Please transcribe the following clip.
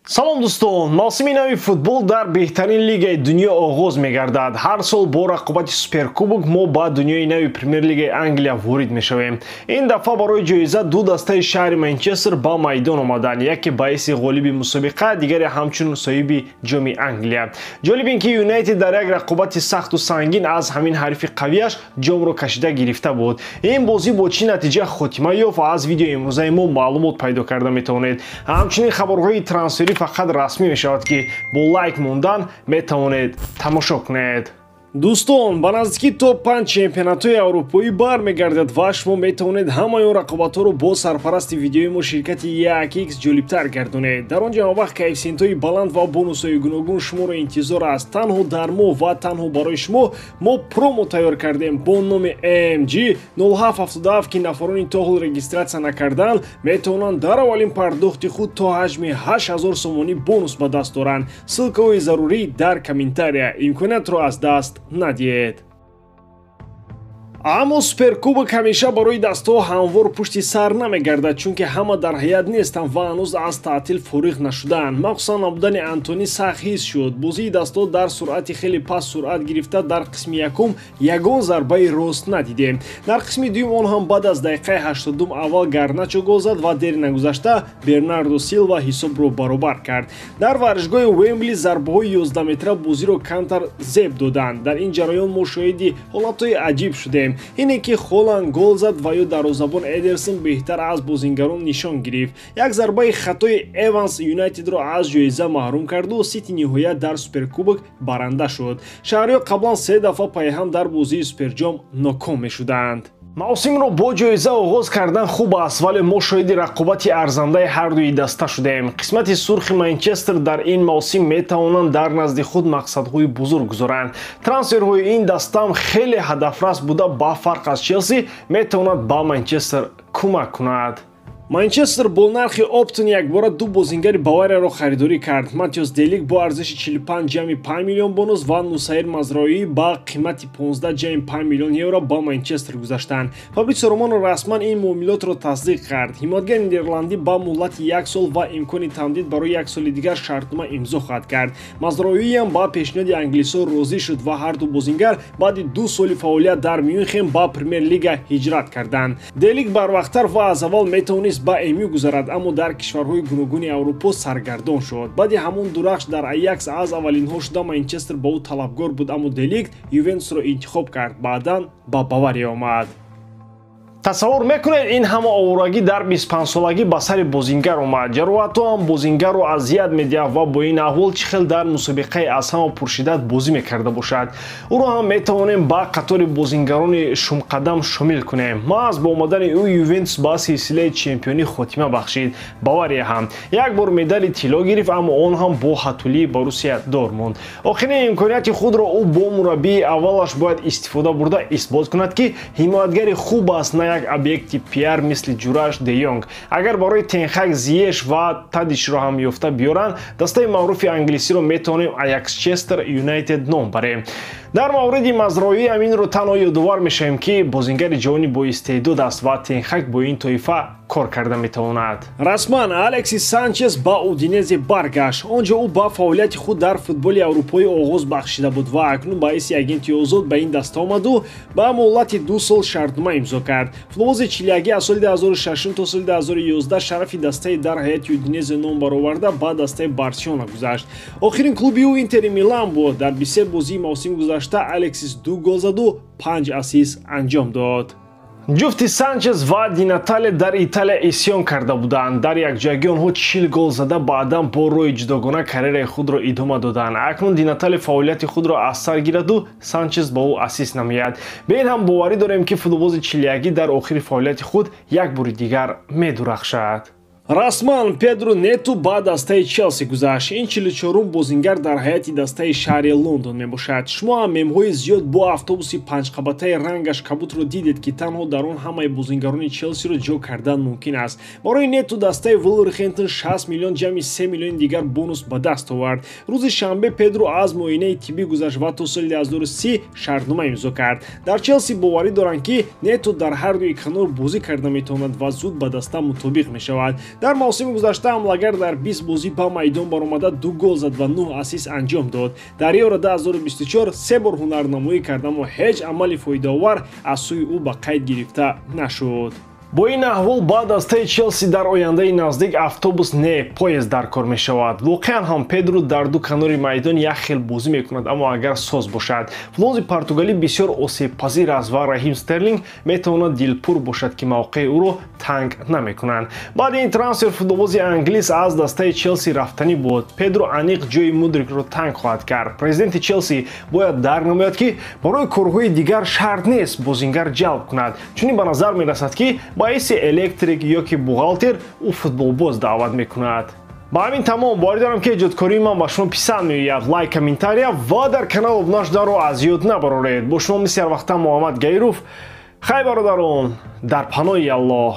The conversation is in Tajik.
Салом дӯстон, мавсими нави футбол дар беҳтарин лигаи дунё оғоз мегардад. Ҳар сол бо рақобати суперкубок мо ба дунёи нави премер-лигаи Англия ворид мешавем. Ин дафъа барои ҷоиза ду дастаи шаҳри Манчестер ба майдон омаданд, яке ба ҳайси ғолиби мусобиқа, дигаре ҳамчун соҳиби ҷоми Англия. Ҷолиб ин ки Юнайтед дар як рақобати сахту сангин аз ҳамин ҳарифи қавиаш ҷомро кашида гирифта буд. Ин бозӣ бо чӣ натиҷа хотима ёфт, аз видеои имрӯзаи мо маълумот пайдо карда метавонед. Ҳамчунин хабарҳои трансферӣ фақат расмӣ мешавад, ки бо лайк мондан метавонед тамошо кунед. Дӯстон, ба наздикӣ то 5 чемпионатҳои аврупоӣ бармегардад ва шумо метавонед ҳамаи он рақобатҳоро бо сарпарасти видеои мо ширкати 1x ҷолибтар гардонед. Дар он ҷо ҳамавақт коэффисиентҳои баланд ва бонусҳои гуногун шуморо интизор аст. Танҳо дар моҳ ва танҳо барои шумо мо промо тайёр кардем бо номи MG 0777, ки нафарони то ҳол регистратсия накардаанд метавонанд дар аввалин пардохти худ то ҳаҷми 8000 сомонӣ бонус ба даст доранд. Ссылкаҳои зарурӣ дар комментария. Имкониятро аз даст надиҳед. Аммо суперкубок ҳамеша барои дастҳо ҳамвор пушти сар намегардад, чунки ҳама дар ҳайат нестанд ва ҳанӯз аз таътил фориғ нашудаанд. Махсусан набудани Антони сахт ҳис шуд. Бозии дастҳо дар суръати хеле паст суръат гирифта, дар қисми якум ягон зарбаи рост надидем. Дар қисми дуюм он ҳам баъд аз дақиқаи 82 аввал Гарначо гол зад ва дери нагузашта Бернардо Силва ҳисобро баробар кард. Дар варзишгоҳи Уэмбли зарбаҳои 11 метра бозиро камтар зеб доданд. Дар ин ҷараён мо шоҳиди ҳолатҳои аҷиб шудем. Ине ки Холанд гол зад ва ё дарвозабон Эдерсон беҳтар аз бозингарон нишон гирифт. Як зарбаи хатои Эванс Юнайтедро аз ҷоиза маҳрум карду Сити ниҳоят дар суперкубок баранда шуд. Шаҳриё қаблан 3 дафъа пайҳам дар бозии суперҷом ноком мешуданд. Мавсимро бо ҷоиза оғоз кардан хуб аст, вале мо шоҳиди рақобати арзандаи ҳардуи даста шудаем. Қисмати сурхи Манчестер дар ин мавсим метавонанд дар назди худ мақсадҳои бузург гузоранд. Трансферҳои ин дастаам хеле ҳадафрас буда, ба фарқ аз Челси метавонад ба Манчестер кӯмак кунад. Манчестер бо нархи оптон якбора ду бозингари Баварияро харидорӣ кард. Матиос Делик бо арзиши 45,5 миллион бонус ва Нусайр Мазроӣ ба қимати 15,5 миллион евро ба Манчестер гузаштанд. Фабрисио Романо расман ин муомилотро тасдиқ кард. Ҳимоятгари нидерландӣ ба муҳлати як сол ва имкони тамдид барои як соли дигар шартнома имзо хоҳад кард. Мазроиам ба пешниҳоди англисҳо розӣ шуд ва ҳарду бозингар баъди 2 соли фаъолият дар Мюнхен ба Премер-лига ҳиҷрат карданд. Делик барвақттар ва аз аввал метавонист ба ЭМЮ гузарад, аммо дар кишварҳои гуногуни Аврупо саргардон шуд. Баъди ҳамон дурахш дар Аякс аз аввалинҳо шуда Манчестер ба ӯ талабгор буд, аммо Деликт Ювентусро интихоб кард, баъдан ба Бавария омад. Тасаввур мекунед, ин ҳама овурагӣ дар 25-солагӣ ба сари бозингар омад. Ҷароҳатҳо ҳам бозингарро азият медиҳад ва бо ин аҳвол чӣ хел дар мусобиқаи аз ҳама пуршиддат бозӣ мекарда бошад. Ӯро ҳам метавонем ба қатори бозингарони шумқадам шомил кунем. Маҳз бо омадани ӯ Ювентус ба силсилаи чемпионӣ хотима бахшид. Бавария ҳам як бор медали тилло гирифт, аммо он ҳам бо ҳатулии Боруссия дор монд. Охирин имконияти худро ӯ бо мураббии аввалаш бояд истифода бурда исбот кунад, ки ҳимоятгари хуб аст, на як объекти пиар мисли Ҷураш де Йонг. Агар барои Тенхак, Зиеш ва Тадишро ҳам ёфта биёранд, дастаи маъруфи англисиро метавонем Аяксчестер Юнайтед ном барем. Дар мавриди Мазроӣ аминро танҳо ёдовар мешавем, ки бозингари ҷавони боистеъдод аст ва Тенхак бо ин тоифа кор карда метавонад. Расман Алексис Санчес ба Удинезе баргашт. Он ҷо ӯ ба фаъолияти худ дар футболи аврупоӣ оғоз бахшида буд ва акнун ба ҳайси агенти озод ба ин даста омаду ба муҳлати 2 сол шартнома имзо кард. Футболбози чилиягӣ аз соли 2006 то соли 2011 шарафи дастаи дар ҳайати Удинезе ном бароварда ба дастаи Барселона гузашт. Охирин клуби ӯ Интери Милан буд. Дар 23 бозии мавсими гузашта Алексис 2 гол заду 5 ассист анҷом дод. Ҷуфти Санчес ва Ди Натале дар Италия исён карда буданд. Дар якҷоягӣ онҳо 40 гол зада, баъдан бо роҳи ҷудогона карьераи худро идома доданд. Акнун Ди Натале фаъолияти худро аз сар гираду Санчес ба ӯ ассист намояд. Бе ин ҳам боварӣ дорем, ки футболбози чилиягӣ дар охири фаъолияти худ як бори дигар медурахшад. Расман Педро Нету ба дастаи Челси гузашт. Ин 44-ум бозингар дар ҳайати дастаи шаҳри Лондон мебошад. Шумо ҳам мемҳои зиёд бо автобуси панҷқабатаи рангаш кабутро дидед, ки танҳо дар он ҳамаи бозингарони Челсиро ҷо кардан мумкин аст. Барои Нету дастаи Вулверхэмптон 60 миллион ҷамъи 3 миллиони дигар бонус ба даст овард. Рӯзи шанбе Педро аз муоинаи тиббӣ гузашт ва то соли 2030 шартнома имзо кард. Дар Челси боварӣ доранд, ки Нету дар ҳар дуи канор бозӣ карда метавонад ва зуд ба даста мутобиқ мешавад. Дар мавсими гузашта ҳамлагар дар 20 бозӣ ба майдон баромада 2 гол зад ва 9 ассист анҷом дод. Дар Евро 2024 се бор ҳунарнамоӣ кард, аммо ҳеҷ амали фоидаовар аз сӯи ӯ ба қайд гирифта нашуд. Бо ин аҳвол ба дастаи Челси дар ояндаи наздик автобус не, поезд дар кор мешавад. Воқеан ҳам Педро дар ду канори майдон як хел бозӣ мекунад, аммо агар соз бошад. Футболбози португалӣ бисёр осебпазир аст ва Раҳим Стерлинг метавонад дилпур бошад, ки мавқеи ӯро танг намекунанд. Баъди ин трансфер футболбози англис аз дастаи Челси рафтанӣ буд. Педро аниқ ҷои Мудрикро танг хоҳад кард. Президенти Челси бояд дарк намояд, ки барои корҳои дигар шарт нест бозингар ҷалб кунад. Чунин ба назар мерасад, ки ба ҳайси электрик ё ки бухгалтер ӯ футболбоз даъват мекунад. Ба ҳамин тамом. Боварӣ дорам, ки эҷодкории ман ба шумо писанд меояд. Лайк, комментария ва дар канал обуна шуданро аз ёд набароред. Бо шумо мисли ҳарвақта Муҳаммад Гаиров. Хай, бародарон, дар паноҳи Аллоҳ.